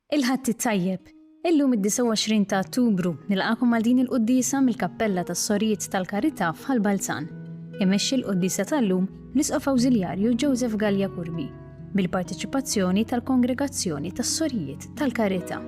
Il-Ħadd it-tajjeb! Illum id-29 ta' Ottubru, nilqagħkom għal din il-quddiesa mill-Kappella tas-Sorijiet tal-Karità f'Ħal Balzan. Imexxi l-quddiesa tal-lum l-Isqof Awżiljarju Joseph Galea Curmi, bil-parteċipazzjoni tal-Kongregazzjoni tas-Sorijiet tal-Karità.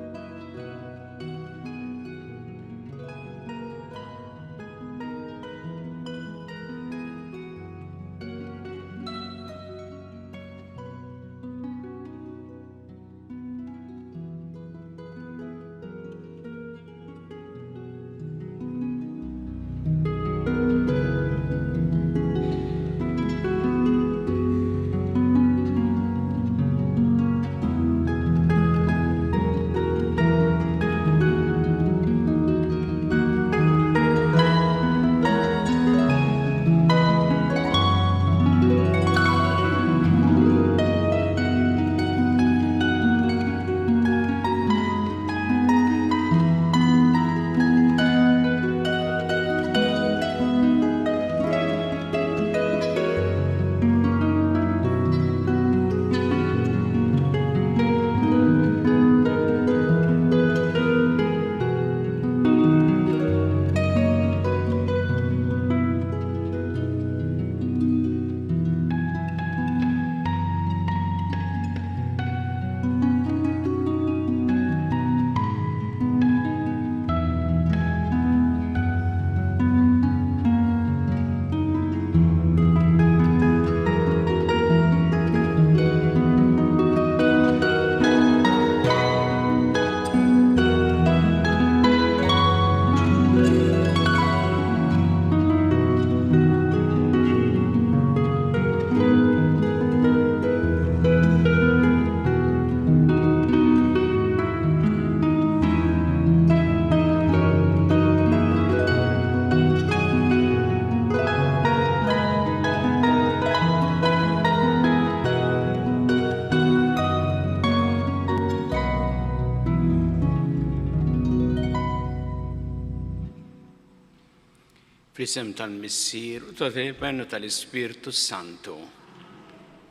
Fl-isem tal-Missier u tal-Iben u tal-Ispirtu Santu,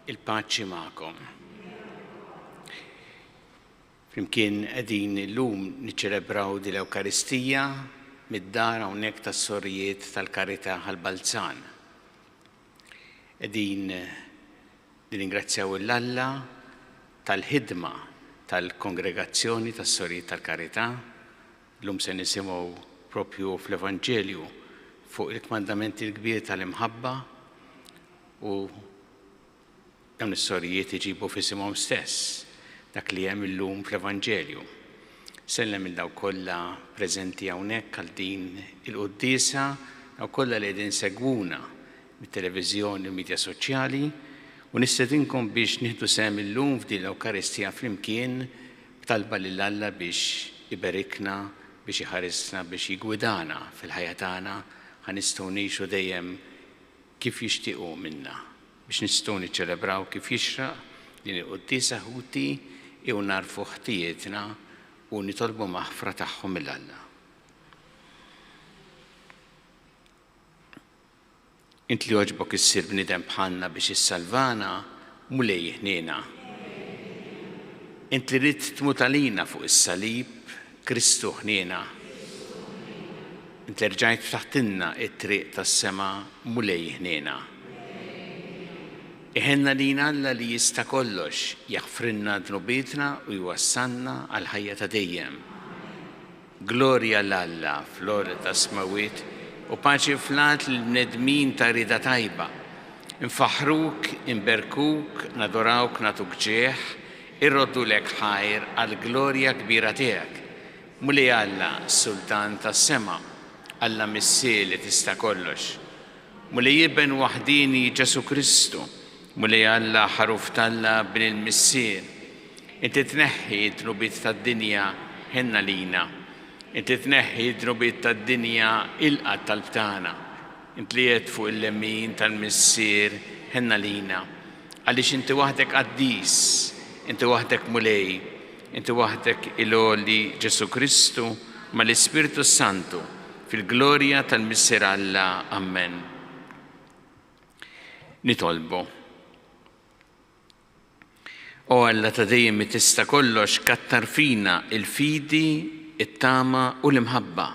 il-paċi magħkom. Flimkien qegħdin illum niċċelebraw din l-Ewkaristija mid-dar hawnhekk tas-Sorijiet tal-Karità Ħal Balzan. Qegħdin nirringrazzjaw 'l Alla tal-ħidma tal-Kongregazzjoni tas-Sorijiet tal-Karità. Illum se nisimgħu propju fl-Evanġelju fuq il-kmandament il-kbir tal-imħabba u dawn is-sorijiet iġibu f'isimhom stess dak li hemm illum fl-Evanġelju. Sellem lil dawk kollha preżenti hawnhekk għal din il-quddiesa, dawk kollha li qegħdin isegwuna mit-televiżjoni u l-midja soċjali, u nistedinkom biex nieħdu sehem illum f'din l-Ewkaristija flimkien b'talba lil Alla biex iberikna, biex iħarisna, biex jiggwidana fil-ħajja tagħna ħa nistgħu ngħixu dejjem kif jixtieq hu minna, biex nistgħu niċċelebraw kif jixraq din il-quddiesa ħuti u nagħrfu ħtijietna u nitolbu maħfra tagħhom mil Alla. Int li għoġbok issir bniedem bħalna biex issalvana, Mulej ħniena. Int li ridt tmut għalina fuq is-salib, Kristu ħniena. Int li rġajt ftaħtilna t-triq tas-sema, Mulej ħniena. Iħenn għalina Alla li jista' kollox, jaħfrilna dnubietna u jwassalna għall-ħajja ta' dejjem. Glorja 'l Alla fl-għoli tas-smewwiet u paċi fl-art lill-bnedmin ta' rieda tajba. Infaħħruk, inberkuk, nadorawk, nagħtuk ġieħ, irroddulek ħajr għall-glorja kbira tiegħek. Mulej Alla, Sultan tas-sema, Alla Missier li tista' kollox. Mulej Iben waħdieni Ġesù Kristu, Mulej Alla, Ħaruf t'Alla, Bin il-Missier. Inti tneħħi d-dnubiet tad-dinja, ħenn għalina. Inti tneħħi d-dnubiet tad-dinja, ilqa' t-talb tagħna. Int li qiegħed fuq il-lemin tal-Missier, ħenn għalina. Għaliex inti waħdek qaddis, inti waħdek Mulej, inti waħdek il-Għoli Ġesù Kristu, mal-Ispirtu s-Santu, fil-glorja tal-Missier Alla. Ammen. Nitolbu. O Alla ta' dejjem li tista' kollox, kattar fina il-fidi, it-tama u l-imħabba.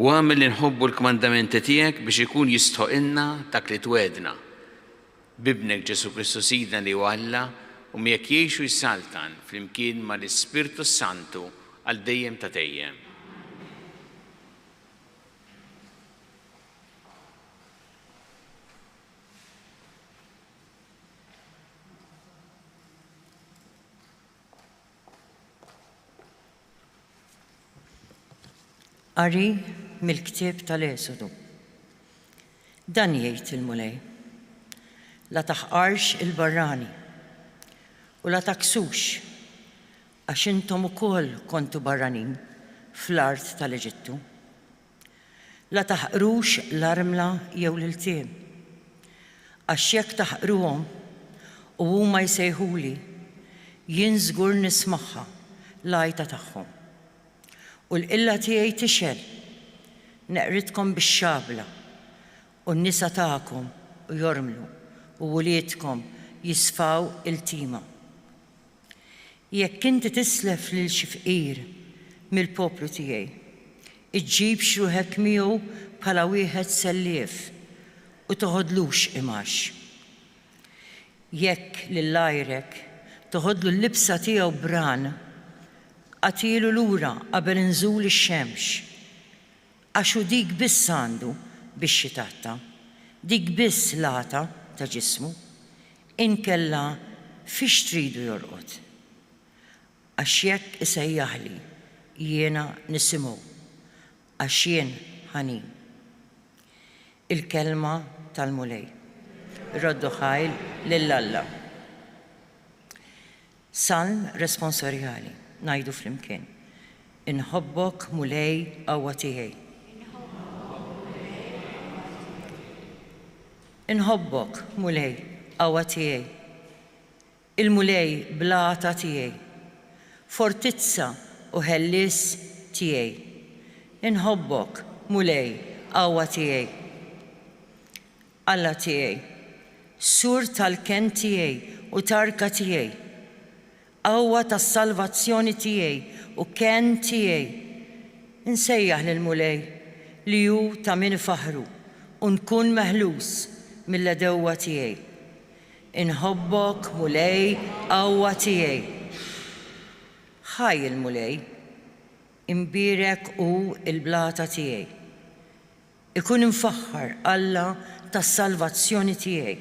U agħmel li nħobbu l-kmandamenti tiegħek biex ikun jistħoqilna dak li twegħdna. B'Ibnek Ġesù Kristu Sidna li hu Alla u miegħek jgħix u jsaltan flimkien mal-Ispirtu s-Santu għal dejjem ta' dejjem. Qari mill-ktieb tal-Esodu. Dan jgħid il-Mulej, La taħqarx il-barrani, u la tgħakksux, għax intom ukoll kontu barranin fl-art tal-Eġittu. La taħqrux l-armla jew l-iltiem. Għax jekk taħqruhom u huma jsejħuli, jien żgur nismagħha l-għajta tagħhom. U l-qilla tiegħi tixgħel, neqridkom bix-xabla, u n-nisa tagħkom jormlu u uliedkom jisfaw iltiema. Jekk inti tislef lil xi fqir mill-poplu tiegħi, iġġibx ruħek miegħu bħala wieħed sellief u toħodlux imgħax. Jekk lil għajrek toħodlu l-libsa tiegħu b'ran, agħtilu lura qabel inżul ix-xemx. Għax hu dik biss għandu biex jitgħatta, dik biss l-għata ta' ġismu, inkella fiex tridu jorqod? Għax jekk isejjaħli, jiena nisimgħu, għax jien ħanin. Il-Kelma tal-Mulej. Roddu ħajr lil Alla. Salm responsorjali, ngħidu flimkien, Inħobbok Mulej qawwa tiegħi. Inħobbok Mulej qawwa tiegħi. Il-Mulej blata tiegħi, fortizza u ħellies tiegħi. Inħobbok Mulej qawwa tiegħi. Alla tiegħi, sur tal-kenn tiegħi u tarka tiegħi, qawwa tas-salvazzjoni tiegħi u kenn tiegħi. Insejjaħ lill-Mulej, li hu ta' min ifaħħru, u nkun meħlus mill-għedewwa tiegħi. Inħobbok, Mulej, qawwa tiegħi. Ħaj il-Mulej, imbierek hu l-blata tiegħi. Ikun imfaħħar Alla tas-salvazzjoni tiegħi,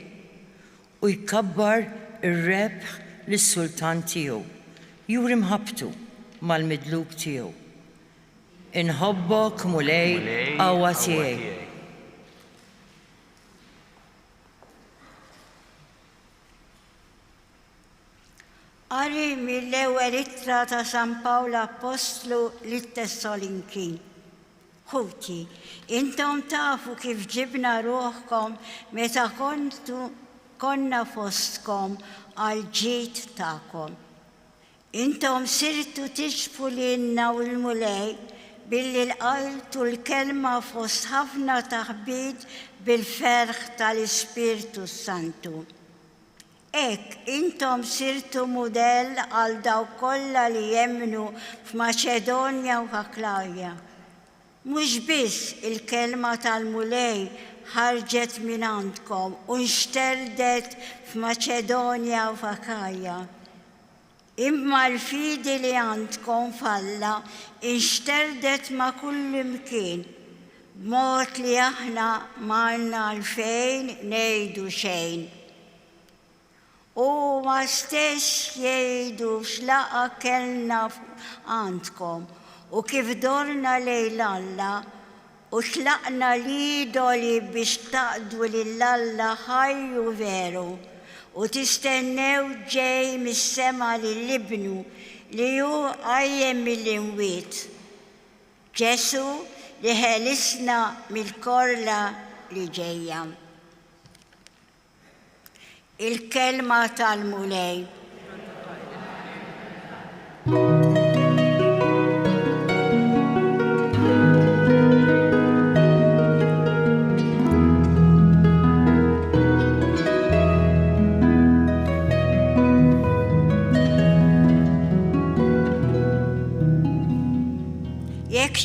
u jkabbar ir-rebħ lis-sultan tiegħu, juri mħabbtu mal-midluk tiegħu. Inħobbok, Mulej, qawwa tiegħi. Qari mill-ewwel ittra ta' San Pawl Appostlu lit-Tessolinkin. Ħuti, intom tafu kif ġibna ruħkom meta kontu konna fostkom għall-ġid tagħkom. Intom sirtu tixbhu lilna u l-Mulej billi lqajtu l-kelma fost ħafna taħbit bil-ferħ tal-Ispirtu s-Santu. Hekk, intom sirtu mudell għal dawk kollha li jemmnu f'Maċedonja u f'Aklaja. Mhux biss il-kelma tal-Mulej ħarġet mingħandkom u nxterdet f'Maċedonja u f'Akaja, imma l-fidi li għandkom f'Alla nxterdet ma' kullimkien, b'mod li aħna m'għandna għalfejn ngħidu xejn. Huma stess jgħidu x'laqgħa kellna għandkom u kif dorna lejn Alla u tlaqna l-idoli biex taqdu lil Alla ħaj u veru u tistennew ġej mis-sema lil Ibnu li hu qajjem mill-imwiet, Ġesù li ħelisna mill-korla li ġejja. Il-Kelma tal-Mulej.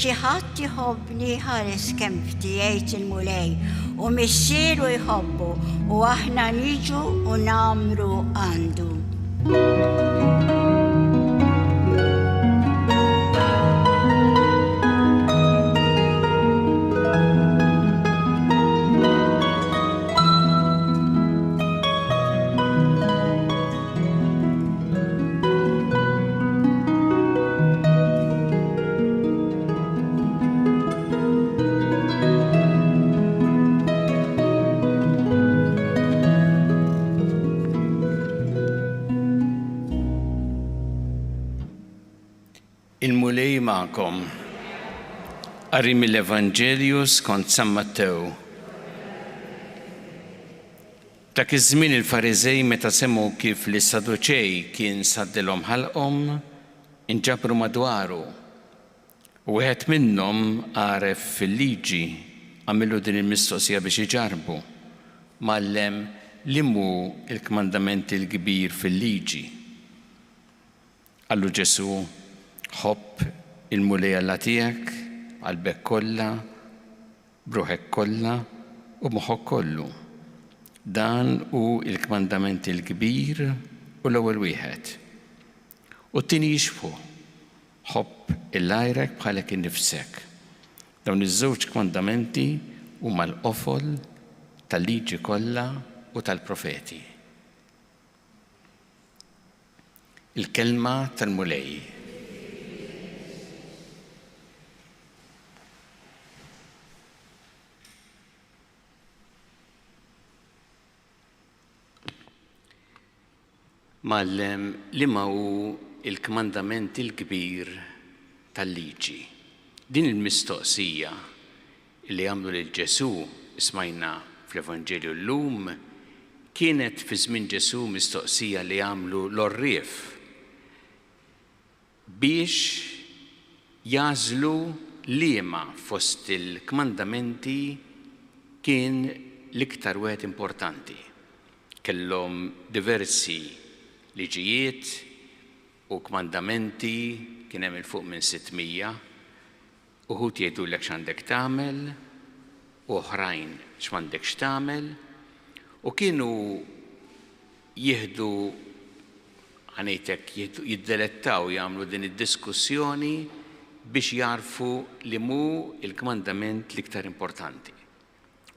Jekk xi ħadd iħobbni jħares kelmti, jgħid il-Mulej, u Missieru jħobbu, u aħna niġu u ngħammru għandu. Il-Mulej magħkom. Qari mill-Evanġelju skont San Mattew. Dak iż-żmien il-Fariżej meta semgħu kif lis-Saduċej kien saddilhom ħalqhom, inġabru madwaru. U wieħed minnhom, għaref fil-Liġi, għamillu din il-mistoqsija biex iġarrbu, Mgħallem, liem hu l-kmandament il-kbir fil-Liġi? Qallu Ġesù, Ħobb il-Mulej Alla tiegħek b'qalbek kollha, b'ruħek kollha u b'moħħok kollu. Dan hu l-kmandament il-kbir u l-ewwel wieħed. U t-tieni jixbħu, Ħobb 'il għajrek bħalek innifsek. Dawn iż-żewġ kmandamenti huma l-qofol tal-Liġi kollha u tal-Profeti. Il-Kelma tal-Mulej. Mgħallem, liema hu l-kmandament il-kbir tal-Liġi? Din il-mistoqsija li għamlu lil Ġesù, smajna fl-Evanġelju llum, kienet fi żmien Ġesù mistoqsija li għamlu l-għorrief biex jagħżlu liema fost il-kmandamenti kien l-iktar wieħed importanti. Kellhom diversi liġijiet u kmandamenti, kien hemm 'il fuq minn 600. Uħud jgħidulek x'għandek tagħmel u oħrajn x'm'għandekx tagħmel, u kienu jieħdu, ħa ngħid hekk, jiddelettaw jagħmlu din id-diskussjoni biex jagħrfu li mhu l-kmandament l-iktar importanti.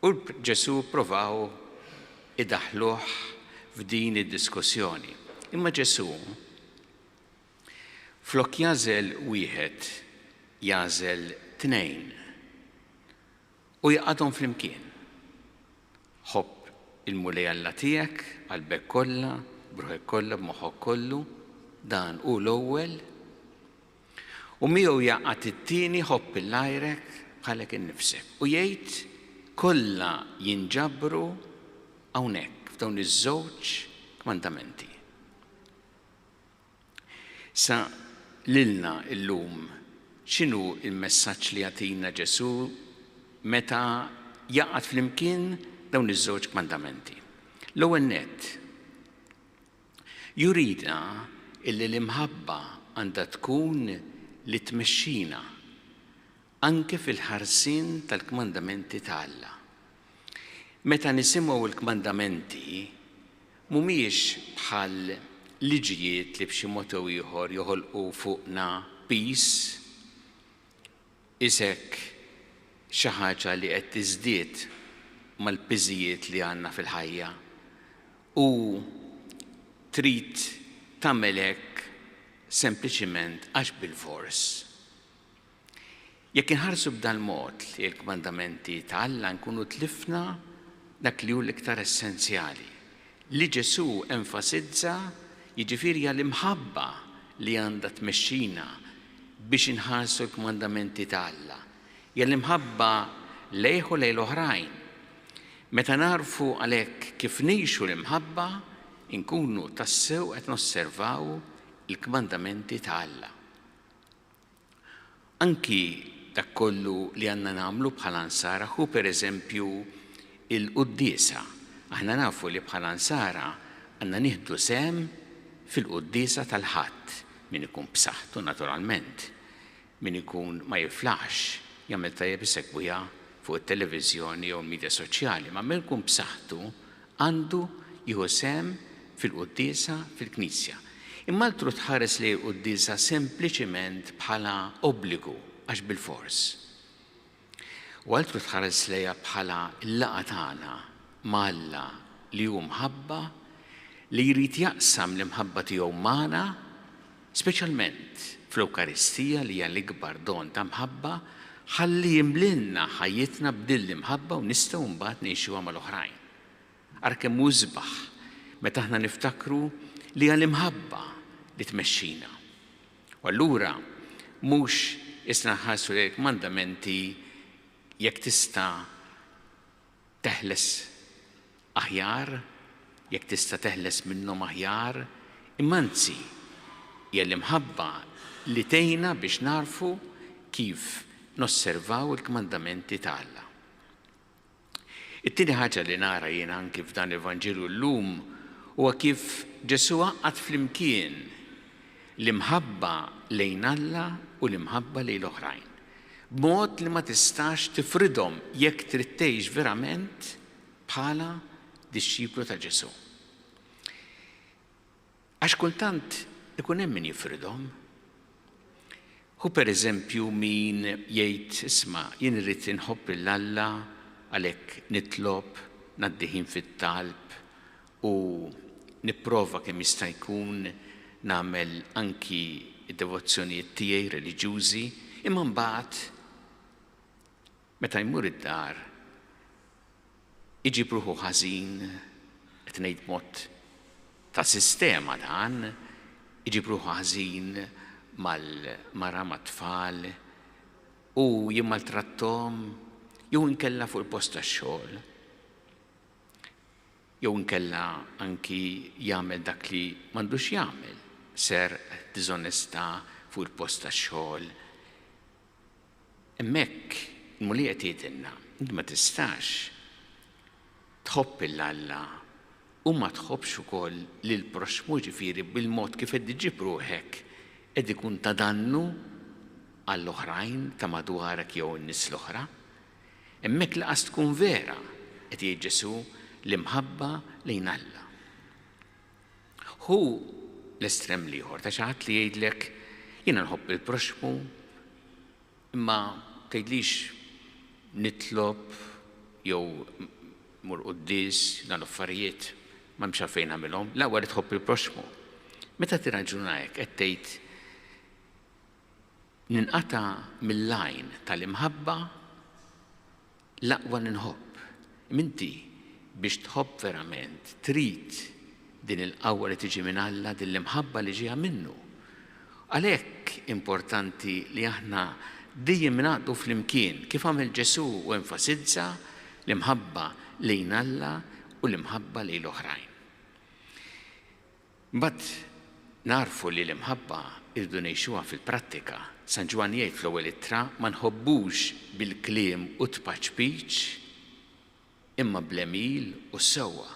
U Ġesù pprovaw idaħħluh f'din id-diskussjoni. Imma Ġesù, Flok jagħżel wieħed, jagħżel tnejn u jgħaqqadhom flimkien. Ħobb il-Mulej Alla tiegħek b'qalbek kollha, b'ruħek kollha, b'moħħok kollu, dan hu l-ewwel. U miegħu jgħaqqad it-tieni, ħobb 'il għajrek bħalek innifsek. U jgħid kollha jinġabru hawnhekk f'dawn iż-żewġ kmandamenti. Sa lilna llum, x'inhu l-messaġġ li jagħtina Ġesù meta jgħaqqad flimkien dawn iż-żewġ kmandamenti? L-ewwel nett, jurina illi l-imħabba għandha tkun li tmexxina anke fil-ħarsien tal-kmandamenti ta' Alla. Meta nisimgħu l-kmandamenti, mhumiex bħal liġijiet li b'xi mod jew ieħor joħolqu fuqna piż, isek xi ħaġa li qed tiżdied mal-piżijiet li għandna fil-ħajja u trid tagħmel hekk sempliċiment għax bilfors. Jekk inħarsu b'dal-mod li l-kmandamenti ta' Alla nkunu tlifna dak li hu l-iktar essenzjali, li Ġesù enfasizza, jiġifieri hija l-imħabba li għandha tmexxina biex inħarsu l-kmandamenti ta' Alla. Hija l-imħabba lejh u lejn l-oħrajn. Meta nagħrfu għalhekk kif ngħixu l-imħabba, inkunu tassew qed nosservaw il-kmandamenti ta' Alla. Anki dak kollu li għandna nagħmlu bħala Nsara hu per eżempju il-quddiesa. Aħna nafu li bħala Nsara għandna nieħdu sehem fil-quddiesa tal-Ħadd, min ikun b'saħħtu naturalment. Min ikun ma jiflaħx jagħmel tajjeb isegwiha fuq it-televiżjoni jew il-midja soċjali, ma min ikun b'saħħtu għandu jieħu sehem fil-quddiesa fil-knisja. Imma altru tħares lejn il-quddiesa sempliċiment bħala obbligu għax bilfors. U altru tħares lejha bħala l-laqgħa tagħna ma' Alla li hu mħabba, li jrid jaqsam l-imħabba tiegħu magħna, speċjalment fl-Ewkaristija li hija l-ikbar don ta' mħabba, ħalli jimlilna ħajjitna b'din l-imħabba u nistgħu mbagħad ngħixuha mal-oħrajn. Ara kemm hu isbaħ meta aħna niftakru li hija l-imħabba li tmexxina. U allura mhux isna nħarsu lejn il-kmandamenti jekk tista' teħles aħjar, jekk tista' teħles minnhom aħjar, imma anzi hija l-imħabba li tgħinna biex nagħrfu kif nosservaw il-kmandamenti ta' Alla. It-tieni ħaġa li nara jien anki f'dan il-Vanġelu llum huwa kif Ġesù għaqqad flimkien l-imħabba lejn Alla u l-imħabba lejn l-oħrajn, b'mod li ma tistax tifridhom jekk trid tgħix verament bħala dixxiplu ta' Ġesù. Għax kultant ikun hemm min jifridhom. Hu pereżempju min jgħid, isma' jien irrid inħobb lil Alla għalhekk nitlob, ngħaddi ħin fit-talb u nipprova kemm jista' jkun nagħmel anki d-devozzjonijiet tiegħi reliġjużi, imma mbagħad meta jmur id-dar iġib ruħu ħażin, qed ngħid b'mod ta' sistema dan, iġib ruħu ħażin mal-mara, mat-tfal, u jimmaltratthom, jew inkella fuq il-post tax-xogħol. Jew inkella anki jagħmel dak li m'għandux jagħmel, serq, diżonestà fuq il-post tax-xogħol. Hemmhekk il-Mulej qed jgħidilna, inti ma tistax tħobb 'il Alla u ma tħobbx ukoll lill-proxxmu, jiġifieri bil-mod kif qed iġġib ruħek qed ikun ta' dannu għall-oħrajn ta' madwarek jew in-nies l-oħra. Hemmhekk lanqas tkun vera, qed jgħid Ġesù, l-imħabba lejn Alla. Hu l-estrem l-ieħor ta' xi ħadd li jgħidlek jiena nħobb il-proxxmu imma tgħidlix nitlob jew mur quddies dan l-affarijiet m'hemmx għalfejn nagħmilhom, l-aqwa li tħobb il-proxxmu. Meta tirraġuna hekk qed tgħid ninqata' mill-għajn tal-imħabba L-aqwa li nħobb. Imma inti biex tħobb verament trid din il-qawwa li tiġi minn Alla, din l-imħabba li ġejja minnu. Għalhekk importanti li aħna dejjem ningħaqdu flimkien, kif għamel Ġesù u enfasizza l-imħabba lejn Alla u l-imħabba lejn l-oħrajn. Imbagħad nagħrfu li l-imħabba rridu ngħixuha fil-prattika. San Ġwann jgħid fl-ewwel ittra, ma nħobbux bil-kliem u t-tpaċpiċ, imma bl-għemil u s-sewwa.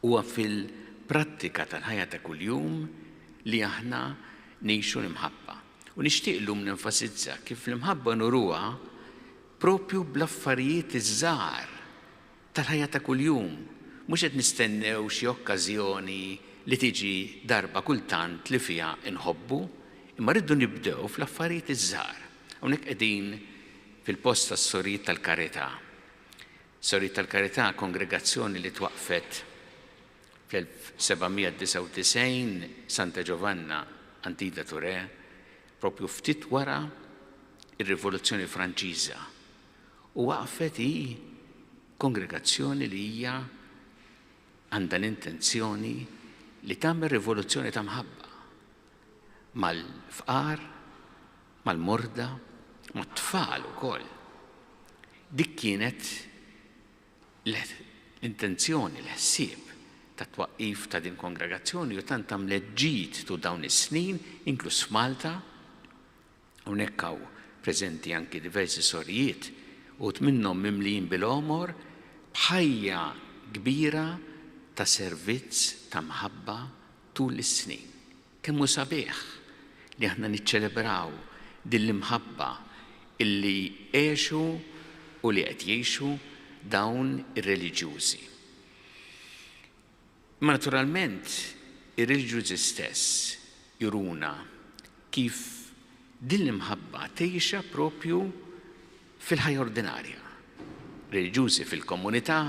Huwa fil-prattika tal-ħajja ta' kuljum li aħna ngħixu l-imħabba. U nixtieq illum nenfasizza kif l-imħabba nuruha propju bl-affarijiet iż-żgħar tal-ħajja ta' kuljum, mhux qed nistennew xi okkażjoni li tiġi darba kultant li fiha nħobbu, imma rridu nibdew fl-affarijiet iż-żgħar. Hawnhekk qegħdin fil-post tas-Sorijiet tal-Karità. Sorijiet tal-Karità, kongregazzjoni li twaqqfet fl-1799 Santa Giovanna Antida Thouret, propju ftit wara r-Rivoluzzjoni Franċiża. U waqfet hi kongregazzjoni li hija għandha l-intenzjoni li tagħmel rivoluzzjoni ta' mħabba mal-fqar, mal-morda, mat-tfal ukoll. Dik kienet l-intenzjoni, l-ħsieb tat-twaqqif ta' din kongregazzjoni u tant għamlet ġid tul dawn is-snin, inkluż f'Malta, Hawnhekk hawn preżenti anki diversi sorijiet, uħud minnhom mimlijin bil-għomor, b'ħajja kbira ta' servizz ta' mħabba tul is-snin. Kemm hu sabiħ li. li aħna niċċelebraw din l-imħabba illi għexu u li qed jgħixu dawn ir-reliġjużi. Imma naturalment ir-reliġjużi stess juruna kif din l-imħabba tgħixha propju fil-ħajja ordinarja. Reliġjużi fil-komunità,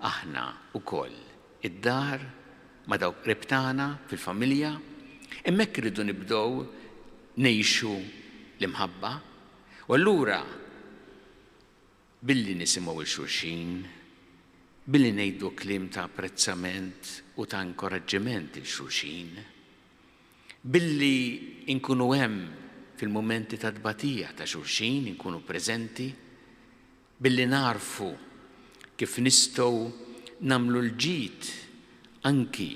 aħna wkoll id-dar, ma' dawk qrib tagħna, fil-familja, hemmhekk irridu nibdew ngħixu l-imħabba. U allura billi nisimgħu 'l xulxin, billi ngħidu kliem ta' apprezzament u ta' inkoraġġiment 'il xulxin, billi nkunu hemm fil-mumenti ta' tbatija ta' xulxin, inkunu preżenti, billi nagħrfu kif nistgħu nagħmlu l-ġid anki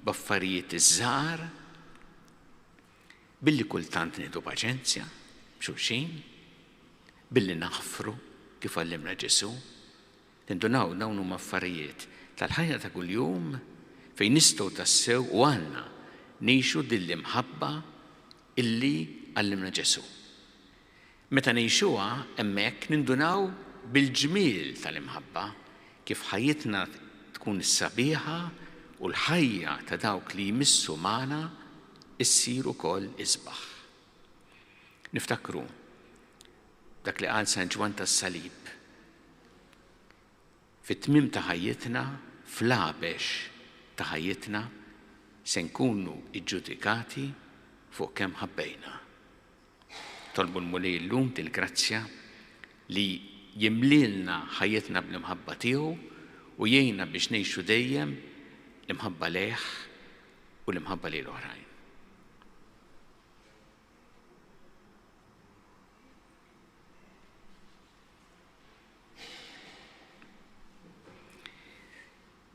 b'affarijiet iż-żgħar, Billi kultant nieħdu paċenzja b'xulxin, billi naħfru kif għallimna Ġesù. Tindunaw dawn huma affarijiet tal-ħajja ta' kuljum fejn nistgħu tassew u għandna ngħixu din l-imħabba illi għallimna Ġesù. Meta ngħixuha hemmhekk nindunaw bil-ġmiel tal-imħabba, kif ħajjitna tkun sabiħa u l-ħajja ta' dawk li jmissu magħna ssir ukoll isbaħ. Niftakru dak li qal San Ġwann tas-Salib, Fit-tmiem ta' ħajjitna, fl-għabex ta' ħajjitna, se nkunu ġġudikati fuq kemm ħabbejna. Nitolbu l-Mulej illum dil-grazzja li jimlielna ħajjitna bl-imħabba tiegħu u jgħinna biex ngħixu dejjem l-imħabba lejh u l-imħabba lejn l-oħrajn.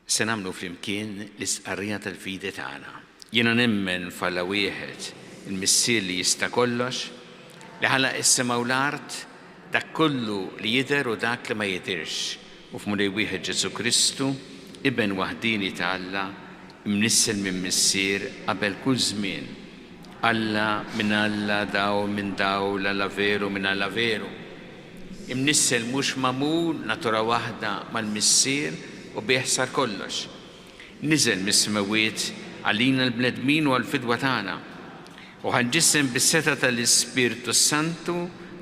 Se nagħmlu flimkien l-istqarrija tal-fidi tagħna. Jiena nemmen f'Alla wieħed, il-Missier li jista' kollox, li ħalaq is-sema u l-art, dak kollu li jidher u dak li ma jidhirx, u f'Mulej wieħed Ġesù Kristu, Iben waħdieni ta' Alla, imnissel minn Missier qabel kull żmien, Alla minn Alla, dawl minn dawl, Alla veru minn Alla veru. Imnissel mhux magħmul, natura waħda mal-Missier u bih sar kollox. Niżel mis-smewwiet għalina l-bnedmin u għall-fidwa tagħna, u ħa ġisem bis-setgħa tal-Ispirtu s-Santu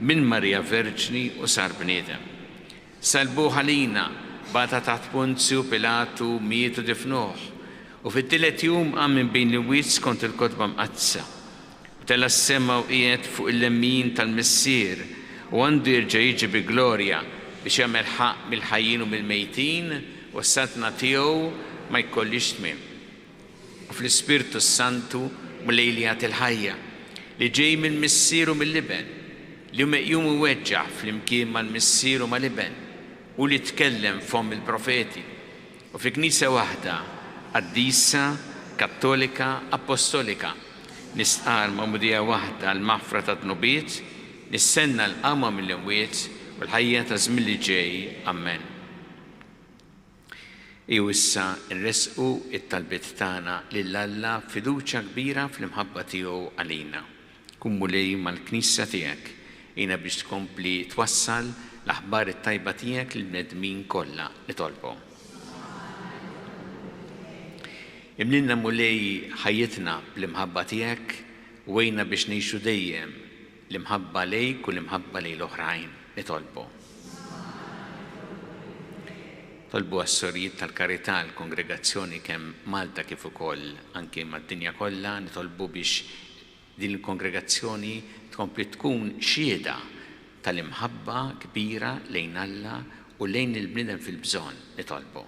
minn Marija Verġni u sar bniedem. Salbuh għalina, bata taħt Ponzju Pilatu, miet u difnuh, u fit-tielet jum qam minn bejn l-imwiet skont il-Kotba Mqaddsa. U tela' s-sema u qiegħed fuq il-lemmin tal-Missier, u għandu jerġa' jiġi bi glorja biex jagħmel ħaqq mill-ħajjin u mill-mejtin, u s-saltna tiegħu ma jkollhiex tmiem. U fl-Ispirtu s-Santu, Mulej li jagħti l-ħajja, li ġej mill-Missier u mill-Iben, li hu meqjum u jweġġaħ flimkien mal-Missier u mal-Iben, hu li tkellem f'fomm il-profeti, U fi Knisja waħda, qaddisa, kattolika, appostolika, nistqarr magħmudija waħda għall-maħfra tad-dnubiet, nistenna l-qawma mill-imwiet u l-ħajja taż-żmien li ġej. Ammen. Ejjew issa nressqu t-talbiet tagħna lil Alla b'fiduċja kbira fl-imħabba tiegħu għalina. Kun Mulej mal-Knisja tiegħek, għinha biex tkompli twassal l-aħbar it-tajba tiegħek lill-bnedmin kollha, nitolbu. Imlilna Mulej ħajjitna bl-imħabba tiegħek u għinna biex ngħixu dejjem l-imħabba lejk u l-imħabba lejn l-oħrajn, nitolbu. Tolbu għas-Sorijiet tal-Karità, l-Kongregazzjoni kemm Malta kif ukoll anki mad-dinja kollha, nitolbu biex Din il-kongregazzjoni tkompli tkun xhieda tal-imħabba kbira lejn Alla u lejn il-bniedem fil-bżonn. Nitolbu.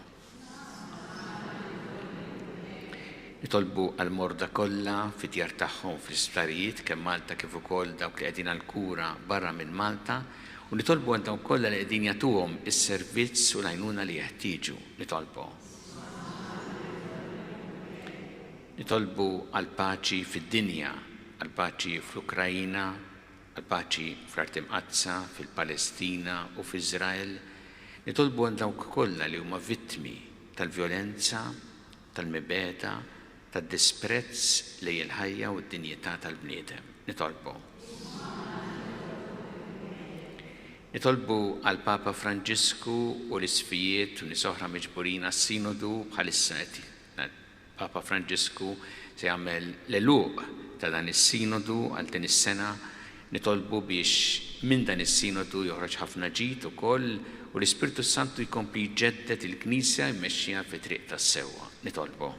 Nitolbu għall-morda kollha fid-djar tagħhom fl-isptarijiet kemm Malta kif ukoll dawk li qegħdin għall-kura barra minn Malta u nitolbu għal dawk kollha li qegħdin jagħtuhom is-servizz u l-għajnuna li jeħtieġu. Nitolbu. Nitolbu għall-paċi fid-dinja, għall-paċi fl-Ukraina, għall-paċi fl-Art Imqaddsa, fil-Palestina u f'Iżrael. Nitolbu għal dawk kollha li huma vittmi tal-vjolenza, tal-mibegħda tad-disprezz lejn il-ħajja u d-dinjità tal-bniedem. Nitolbu. Nitolbu għall-Papa Franġisku u l-Isqfijiet u nies oħra miġburin għas-Sinodu bħalissa qed Papa Franġisku se jagħmel l-għeluq ta' dan is-Sinodu għal din is-sena. Nitolbu biex minn dan is-Sinodu joħroġ ħafna ġid ukoll u l-Ispirtu s-Santu jkompli jġedded il-Knisja jmexxiha fit-triq tas-sewwa. Nitolbu.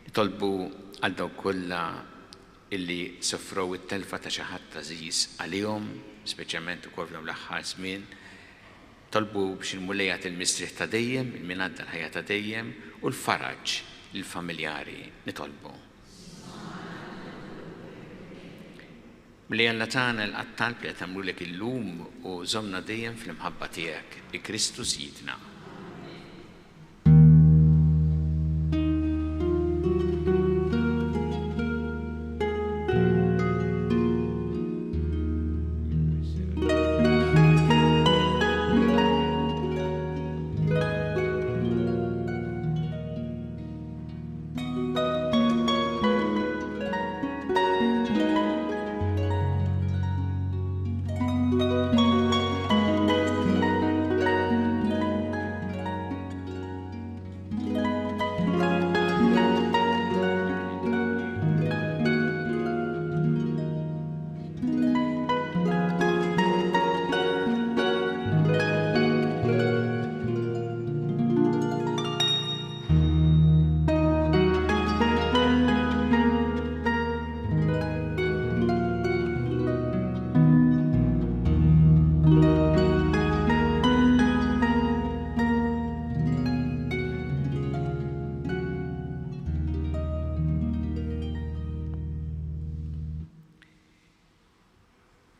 Nitolbu għal dawk kollha illi sofrew it-telfa ta' xi ħadd għażiż għalihom, speċjalment ukoll f'dawn l-aħħar żmien. Tolbu biex il-Mulej jagħti l-mistrieħ ta' dejjem lil min għadda l-ħajja ta' dejjem u l-faraġ lill-familjari. Nitolbu. Mulej Alla tagħna, ilqa' t-talb li qed nagħmlulek illum u żommna dejjem fl-imħabba tiegħek, bi Kristu Sidna.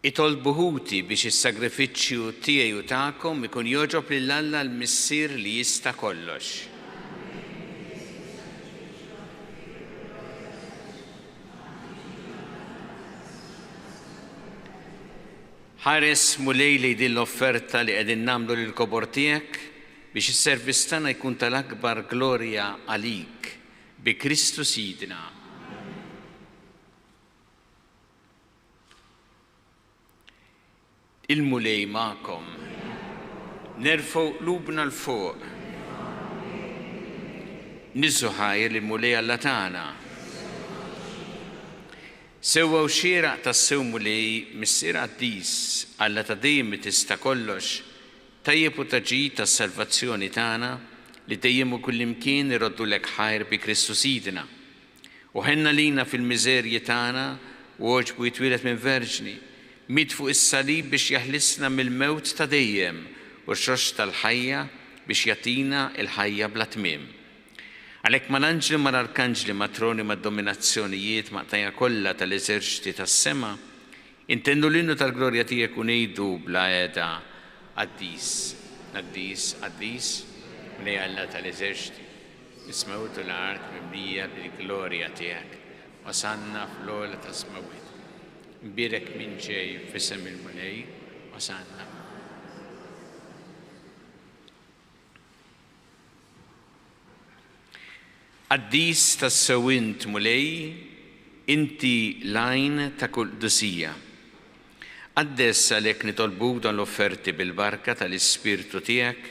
Itolbu ħuti biex is-sagrifiċċju tiegħi u tagħkom ikun jogħġob lil Alla l-Missier li jista' kollox. Ħares, Mulej, lejn din l-offerta li qegħdin nagħmlu lill-kobor tiegħek, biex is-servizz tagħna jkun tal-akbar glorja għalik, bi Kristu Sidna. Il-Mulej magħkom. Nerfgħu qlubna 'l fuq. Niżżu ħajr lill-Mulej Alla tagħna. Sewwa u xieraq tassew Mulej, Missier qaddis, Alla ta' dejjem li tista' kollox, tajjeb u ta' ġid għas-salvazzjoni tagħna, li dejjem u kullimkien iroddulek ħajr bi Kristu Sidna. U ħenn għalina fil-miżerji tagħna u għoġbu jitwieled minn verġni, miet fuq is-salib biex jeħlisna mill-mewt ta' dejjem u rxoxta l-ħajja biex jagħtina l-ħajja bla tmiem. Għalhekk mal-anġli u mal-arkanġli, mat-troni u mad-dominazzjonijiet, maqtgħija kollha tal-eżerċti tas-sema, intennu l-innu tal-glorja tiegħek u ngħidu bla heda, Qaddis, qaddis, qaddis, Mulej Alla tal-eżerċti, is-smewwiet u l-art mimlija bil-glorja tiegħek. Osanna fl-ogħla tas-smewwiet. Imbierek min ġej f'isem il-Mulej, Osanna. Qaddis tassew int, Mulej, inti l-għajn ta' kull qdusija. Qaddes għalhekk nitolbuk dawn l-offerti bil-barka tal-Ispirtu tiegħek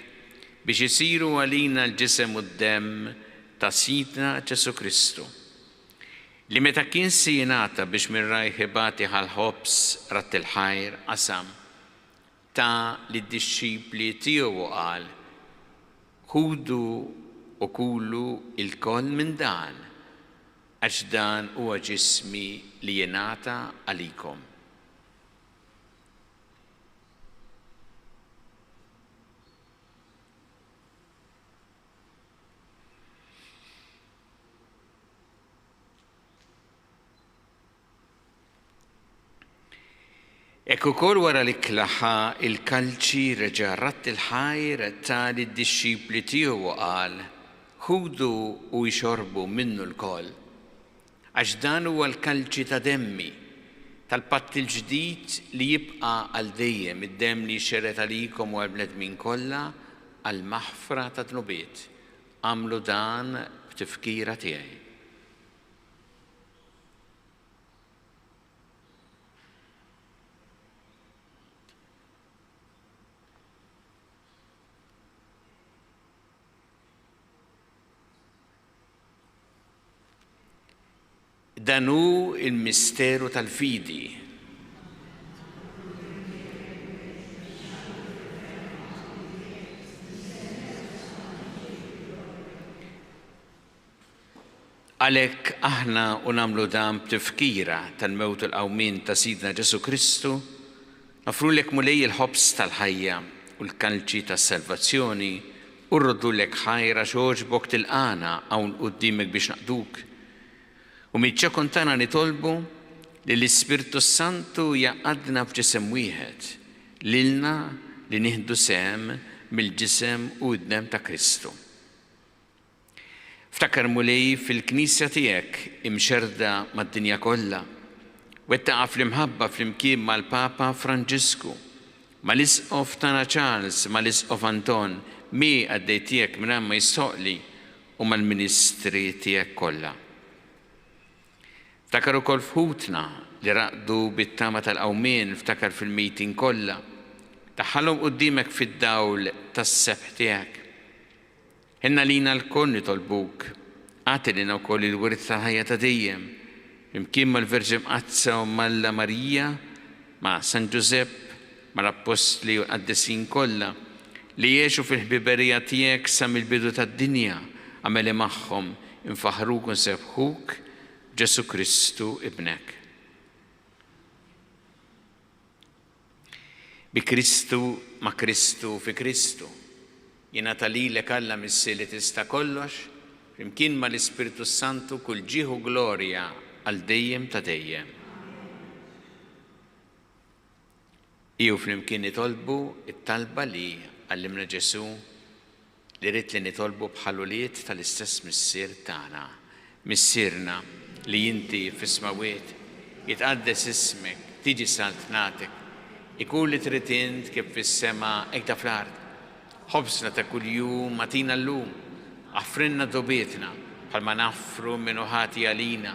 biex isiru għalina l-ġisem u d-demm ta' Sidna Ġesù Kristu, li meta kien se jingħata biex minn rajh ibati ħa l-ħobż, radd il-ħajr, qasam, Ta lid-dixxipli tiegħu u qal, Ħudu u kulu lkoll minn dan, għax dan huwa ġismi li jingħata għalikom. Hekk ukoll wara l-ikla ħa l-kalċi, reġa' radd il-ħajr, ta lid-dixxipli tiegħu u qal, Ħudu u ixorbu minnu lkoll, għax dan huwa l-kalċi ta' demmi, tal-patt il-ġdid li jibqa' għal dejjem, id-demm li jxerred għalikom u għall-bnedmin kollha għall-maħfra tad-dnubiet. Agħmlu dan b'tifkira tiegħi. Dan hu l-misteru tal-fidi. Għalhekk aħna u nagħmlu dan b'tifkira tal-mewt u l-qawmien ta' Sidna Ġesù Kristu, noffrulek Mulej il-ħobż tal-ħajja u l-kalċi tas-salvazzjoni u rroddulek ħajr għax għoġbok tilqagħna hawn quddiemek biex naqduk. U miċ-ċokon tagħna nitolbu li l-Ispirtu s-Santu jgħaqqadna f'ġisem wieħed, lilna li nieħdu sehem mill-ġisem u d-demm ta' Kristu. Ftakar Mulej fil-Knisja tiegħek imxerrda mad-dinja kollha. Wettaqha fl-imħabba flimkien mal-Papa Franġisku, mal-Isqof tagħna Charles, mal-Isqof Anton, mi qaddej tiegħek mingħajr ma jistħoqqli, u mal-ministri tiegħek kollha. Ftakar ukoll f'ħutna li raqdu bit-tama tal-qawmien, ftakar fil-mejtin kollha. Daħħalhom quddiemek fid-dawl tas-sebħ tiegħek. Ħenn għalina lkoll nitolbuk, agħti lilna wkoll il-wirt tal-ħajja ta' dejjem, flimkien mal-Verġni Mqaddsa Omm Alla Marija, ma' San Ġużepp, mal-Appostli u l-qaddisin kollha, li għexu fil-ħbiberija tiegħek sa mill-bidu tad-dinja, agħmel li magħhom infaħħruk u nsebbħuk b'Ġesù Kristu Ibnek. Bi Kristu, ma' Kristu, fi Kristu. Jingħata lilek Alla Missier li tista' kollox, flimkien mal-Ispirtu s-Santu kull ġieħ u glorja għal dejjem ta' dejjem. Ejjew flimkien nitolbu t-talba li għallimna Ġesù li ried li nitolbu bħal ulied tal-istess Missier tagħna. Missierna, li inti fis-smewwiet, jitqaddes ismek, tiġi saltnatek, ikun li trid int kif fis-sema hekk da fl-art. Ħobżna ta' kuljum agħtina llum, aħfrilna dnubietna, bħalma naħfru min hu ħati għalina,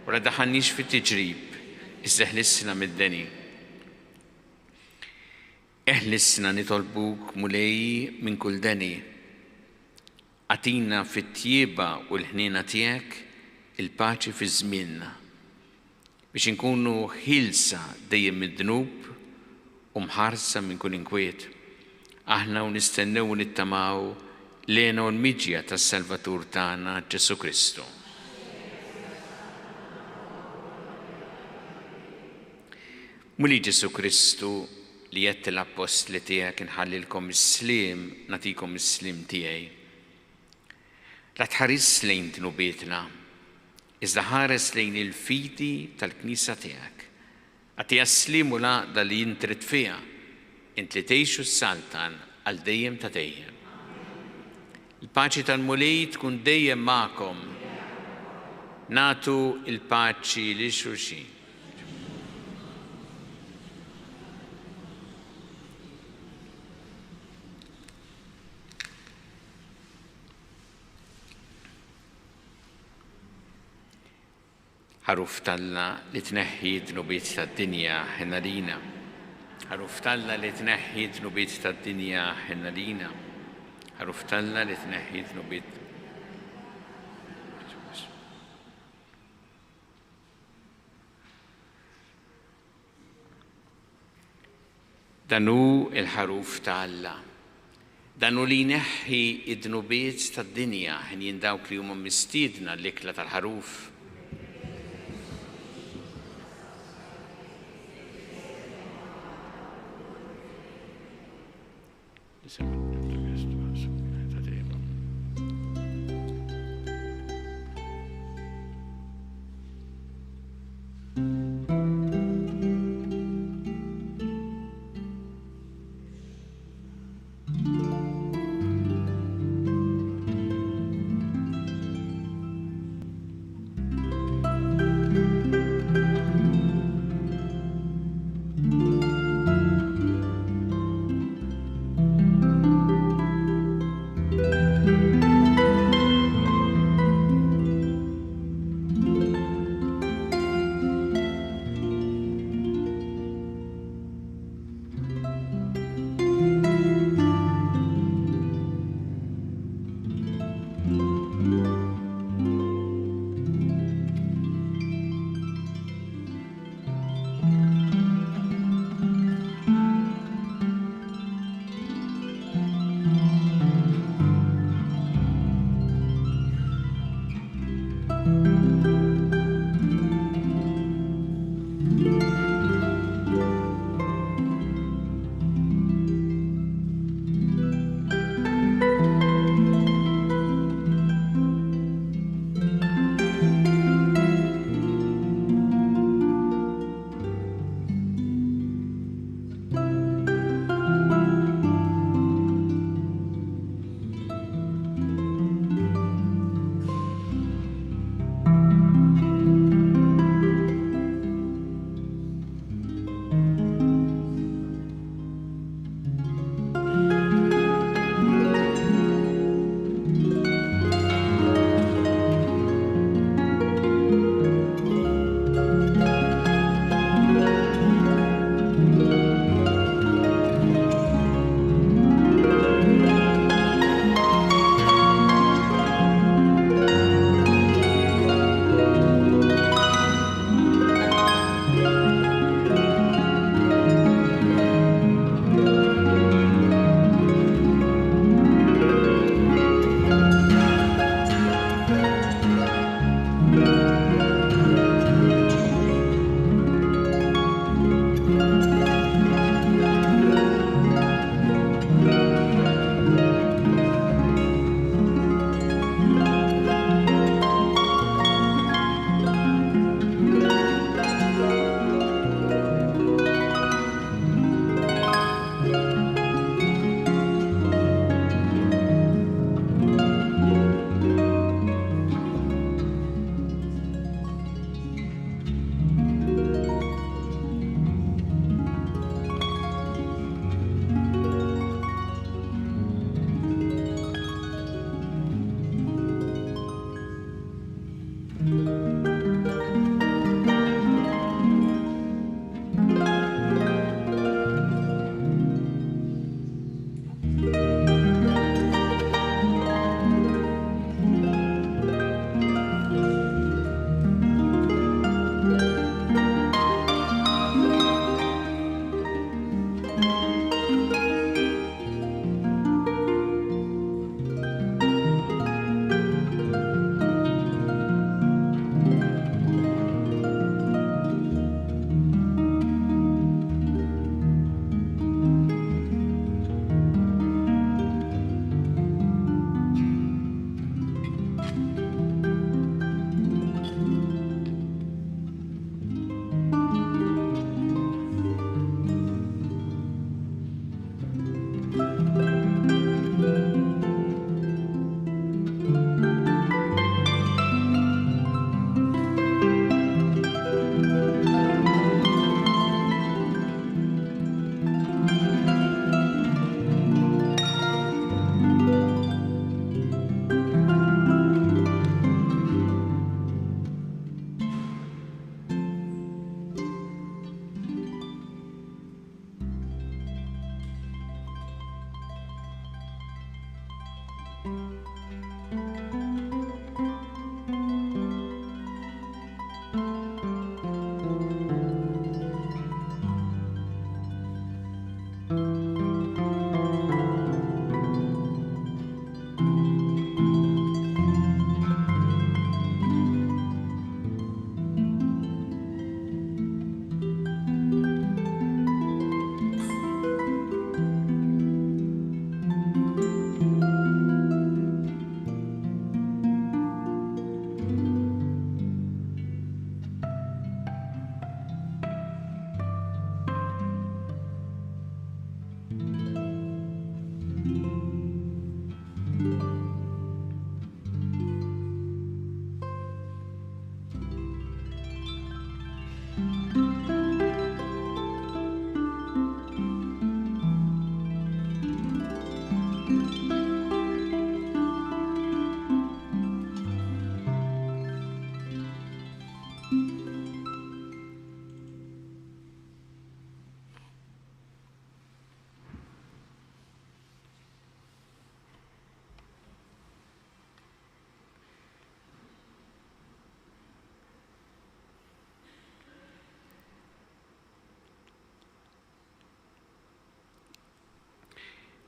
u la ddaħħalniex fit-tiġrib, iżda eħlisna mid-deni. Eħlisna nitolbuk, Mulej, minn kull deni. Agħtina fit-tjieba u l-ħniena tiegħek il-paċi fi żmienna, biex inkunu ħielsa dejjem mid-dnub u mħarsa minn kull inkwiet, aħna u nistennew u nittamaw l-hena u l-miġja tas-Salvatur tagħna Ġesù Kristu. Mulej Ġesù Kristu, li għedt lill-appostli tiegħek inħallilkom is-sliem, nagħtikom is-sliem tiegħi. La tħarisx lejn dnubietna, iżda ħares lejn il-fidi tal-Knisja tiegħek. Agħtiha s-sliem u l-għaqda li int trid fiha, int li tgħix u ssaltan għal dejjem ta' dejjem. Il-paċi tal-Mulej tkun dejjem magħkom. Nagħtu l-paċi lil xulxin. Ħaruf t'Alla li tneħħi d-dnubiet tad-dinja, ħenn għalina. Ħaruf t'Alla li tneħħi d-dnubiet tad-dinja, ħenn għalina. Ħaruf t'Alla li tneħħi d-dnubiet. Dan hu l-Ħaruf ta' Alla. Dan hu li jneħħi d-dnubiet tad-dinja, henjin dawk li huma mistiedna l-ikla tal-Ħaruf.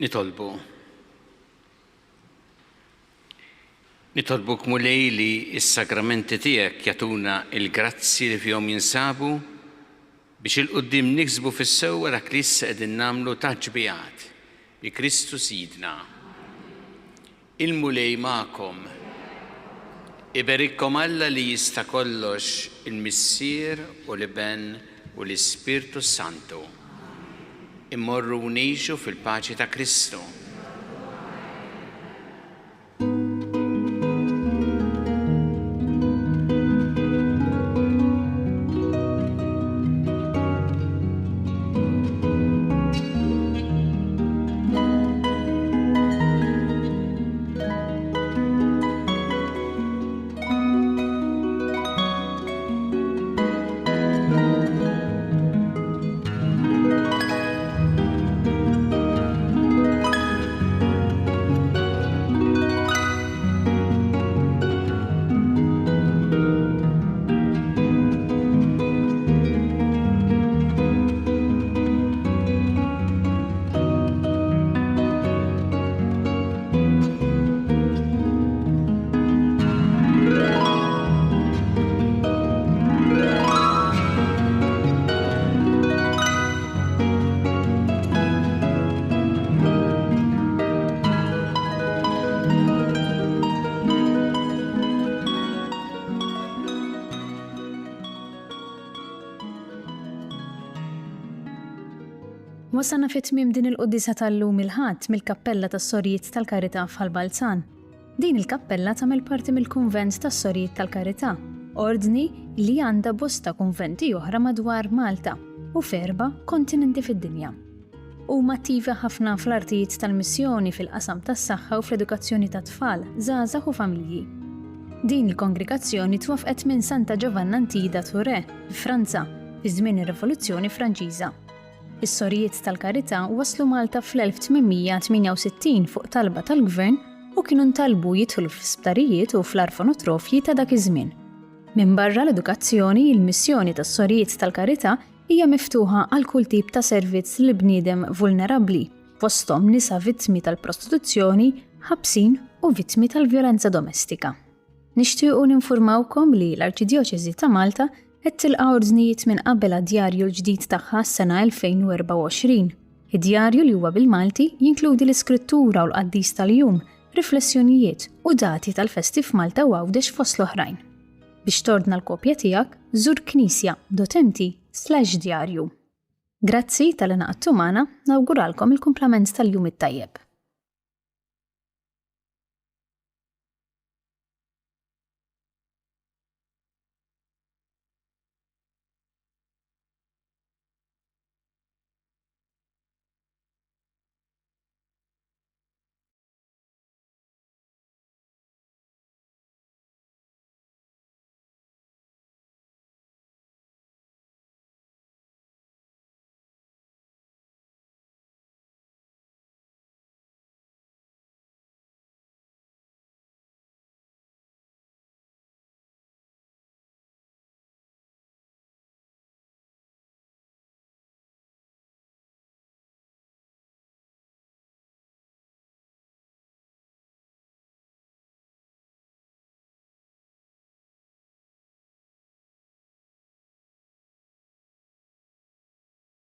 Nitolbu. Nitolbuk Mulej li s-sagramenti tiegħek jagħtuna l-grazzi li fihom jinsabu biex 'il quddiem niksbu fis-sewwa dak li issa qegħdin nagħmlu taġbijat bi Kristu Sidna. Il-Mulej magħkom. Iberikkom Alla li jista' kollox, il-Missier u l-Iben u l-Ispirtu s-Santu. Immorru u ngħixu fil-paċi ta' Kristu. Wasalna fi tmiem din il-quddiesa tal-lum il-Ħadd mill-Kappella tas-Sorijiet tal-Karità f'Ħal Balzan. Din il-kappella tagħmel parti mill-Kunvent tas-Sorijiet tal-Karità, ordni li għandha bosta kunventi oħra madwar Malta u f'erba' kontinenti fid-dinja. Huma attivi ħafna fl-artijiet tal-missjoni fil-qasam tas-saħħa u fl-edukazzjoni ta' tfal, żgħażagħ u familji. Din il-kongregazzjoni twaffqet minn Santa Giovanna Antida Touré, fi Franza, fi żmien ir-Rivoluzzjoni Franċiża. Is-Sorijiet tal-Karità waslu Malta fl-1868 fuq talba tal-Gvern u kienu ntalbu jidħlu fl-isptarijiet u fl-arfanotrofji ta' dak iż-żmien. Minbarra l-edukazzjoni, il-missjoni tas-Sorijiet tal-Karità hija miftuħa għal kull tip ta' servizz lil bniedem vulnerabbli, fosthom nisa vittmi tal-prostituzzjoni, ħabsin u vittmi tal-vjolenza domestika. Nixtiequ ninfurmawkom li l-Arċidjoċesi ta' Malta qed tilqa' ordnijiet minn qabel għad-djarju l-ġdid tagħha għas-sena 2024. Id-djarju li huwa bil-Malti jinkludi l-iskrittura u l-qaddis tal-jum, riflessjonijiet u dati tal-festi f'Malta u Għawdex fost l-oħrajn. Biex tordna l-kopja tiegħek, żur knisja.mt/djarju. Grazzi talli ngħaqadtu magħna, nawguralkom il-kumplament tal-jum it-tajjeb.